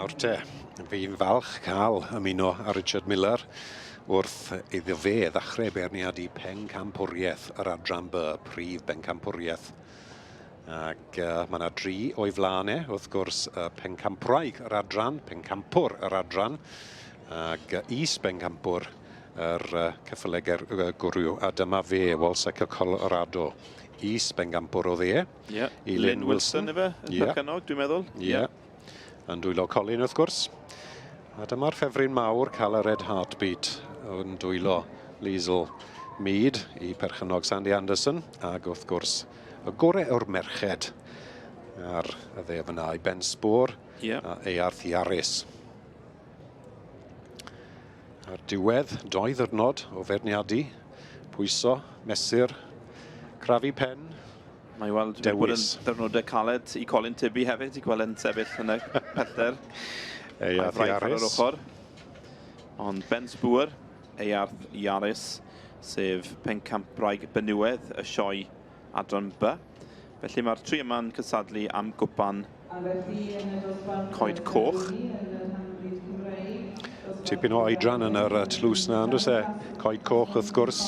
Nawr te, fi'n falch cael ymuno â Richard Miller wrth iddo fe ddechrau beirniadu pencampwriaeth yr adran B, prif bencampwriaeth. Ac uh, mae yna dri o'i flaen e, wrth gwrs, uh, pencampwraig yr adran, pencampwr yr adran, ac uh, is-bencampwr yr uh, ceffylau ger, uh, gwryw, a dyma fe, Walsecker Colorado, is-bencampwr o dde. Yeah. I Lynn Wilson, Wilson efe, yn yeah. perchennog, dwi'n meddwl. Ie. Yeah. Yn dwylo Colin, wrth gwrs. A dyma'r ffefryn mawr, cael y Red Heartbeat yn dwylo Liesl Mead i perchennog Sandy Anderson, ac wrth gwrs y gore o'r merched ar y dde fyna i Ben Spoor yeah. a Earth Yaris. Ar diwedd doi ddyrnod o feirniadu, pwyso, mesur, crafu pen, Mae i weld dewis. Bod yn ddiwrnodau caled i Colin Tibby hefyd, i gweld yn sefyll yn y pellter. Earth Yaris. Ar yr ochr. Ond Ben Spoor, Earth Yaris, sef pencampwraig benywedd y sioe Adran B. Felly mae'r tri yma'n cystadlu am gwpan Coed Coch. Tipyn o oedran yn yr tlws na, on'd oes e? Coed Coch, wrth gwrs,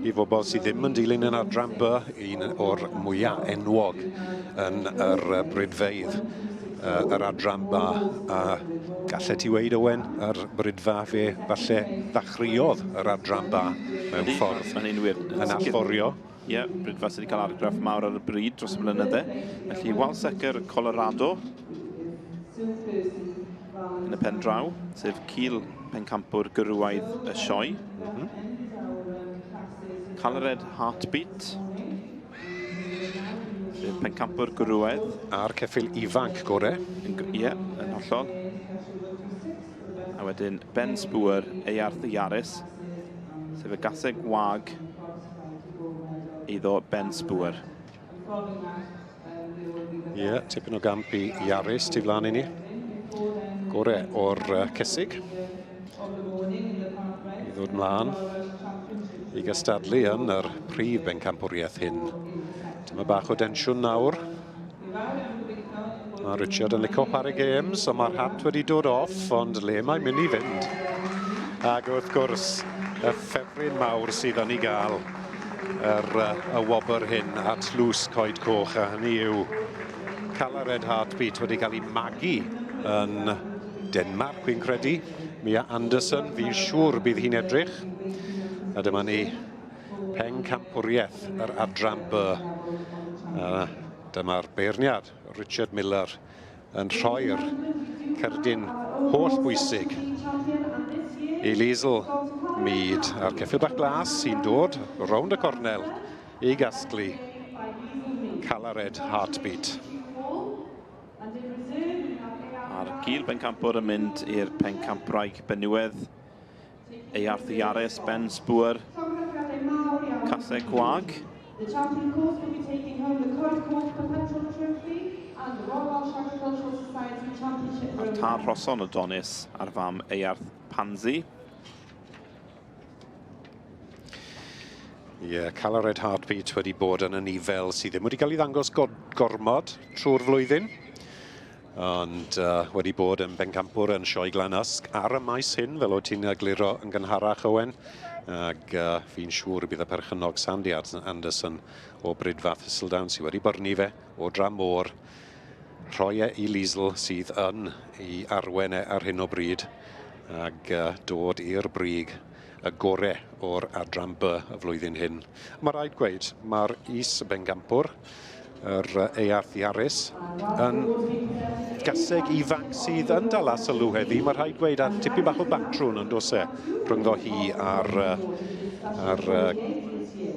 i bobl sydd ddim yn dilyn yn adran B, un o'r mwyaf enwog yn yr bridfeydd, yr adran B. A gallet ti weud, Owen, yr bridfa fe falle ddachreuodd yr adran B mewn ffordd. Mae'n un wir. Yn allforio. Ie, yeah, Brydfa sydd wedi cael argraff mawr ar y bryd dros y blynydde. Felly, Walsecker Colorado yn y pen draw, sef cil pencampwr gyrwaidd y sioe. Mm -hmm. Calared Heartbeat, sef pencampwr gwrywaidd. A'r ceffyl ifanc gore. Ie, yeah, yn hollol. A wedyn Ben Spoor, Eyarth Yaris, sef y gaseg wag iddo Ben Spoor. Ie, yeah, tipyn o gamp i Yaris tu flaen i ni. Gore o'r cesig. I ddod mlaen i gystadlu yn yr prif bencampwriaeth hyn. Dyma bach o densiwn nawr. Mae Richard yn licio chwarae games, ond mae'r hat wedi dod off, ond le mae'n mynd i fynd? Ac wrth gwrs, y ffefryn mawr sydd yn ei gael yr, y wobr hyn at Lws Coed Coch, a hynny yw Cala Red Heartbeat wedi cael ei magu yn Denmark, fi'n credu. Mia Anderson, fi'n siŵr bydd hi'n edrych. A dyma ni Pencampwriaeth yr Adran B. A dyma'r beirniad, Richard Miller, yn rhoi'r cerdyn holl bwysig i Liesl Mead. A'r ceffyl bach glas sy'n dod rownd y cornel i gasglu Calared Heartbeat. A'r gil bencampwr yn mynd i'r pencampwraig benywedd. Eyarth Yaris, Ben Spoor, Caseg Gwag. A'r tad Rhoson Adonis a'r fam Eyarth Pansy. Ie, yeah, Calared Heartbeat wedi bod yn y nifel sydd ddim wedi cael ei ddangos gormod trwy'r flwyddyn. Ond uh, wedi bod yn bencampwr yn Sioe Glan Ysg ar y maes hyn, fel oed ti'n egluro yn gynharach, Owen. Ac uh, fi'n siŵr y bydd y perchennog Sandy Anderson o Brydfa Thistledown sydd wedi byrnu fe o dramor rhoi e i Liesl sydd yn ei arwen e ar hyn o bryd ac uh, dod i'r brig y gore o'r adran B y flwyddyn hyn. Mae rhaid gweud, mae'r is-bencampwr, yr Earth Yaris, yn gaseg ifanc sydd yn dala sylw heddi. Mae rhaid gweud, a tipyn bach o batrwn yn dos e rhyngddo hi a'r, ar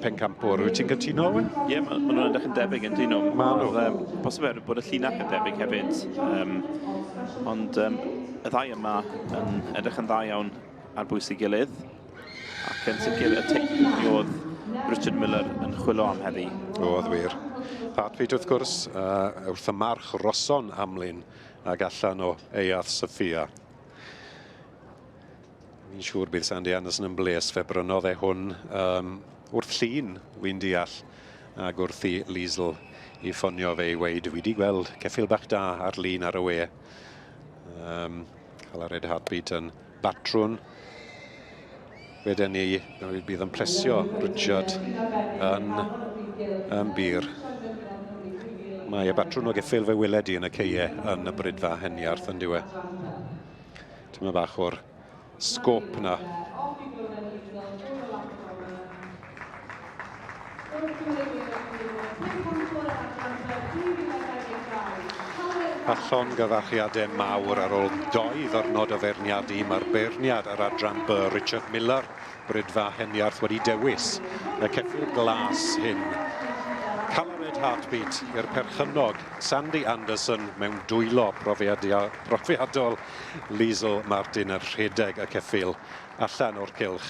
pencampwr. Wyt ti'n cytuno, Owen? Ie, yeah, maen nhw'n edrych yn debyg yn dyn nhw. Maen nhw. Um, posib er bod y llinach yn debyg hefyd. Um, ond um, y ddau yma yn edrych yn dda iawn ar bwys ei gilydd, ac yn sicr y teip mi oedd Richard Miller yn chwilo am heddi. Oedd wir. Heartbeat wrth gwrs, uh, wrth y march Roson Amlin ag allan o Eiath Sophia. Fi'n siŵr bydd Sandy Anderson yn bles fe brynodd e hwn um, wrth llun, wy'n deall, ac wrth i Liesl i ffonio fe i weid, fi wedi gweld ceffyl bach da ar lun ar y we. Calared Heartbeat yn batrwn. Wedyn ni, bydd yn plesio Richard yn, yn bir. Mae y batrwn o geffyl fe weled i yn y ceie yn y Bridfa Heniarth yn diwe. Tyma bach o'r sgôp na. A llongyfarchiadau mawr ar ôl doi ddwrnod o feirniadu. Mae'r beirniad ar adran B, Richard Miller, Bridfa Heniarth wedi dewis y ceffyl glas hyn. Calared Heartbeat i'r perchennog Sandy Anderson mewn dwylo profiadol Liesl Martin yn rhedeg y ceffyl allan o'r cylch.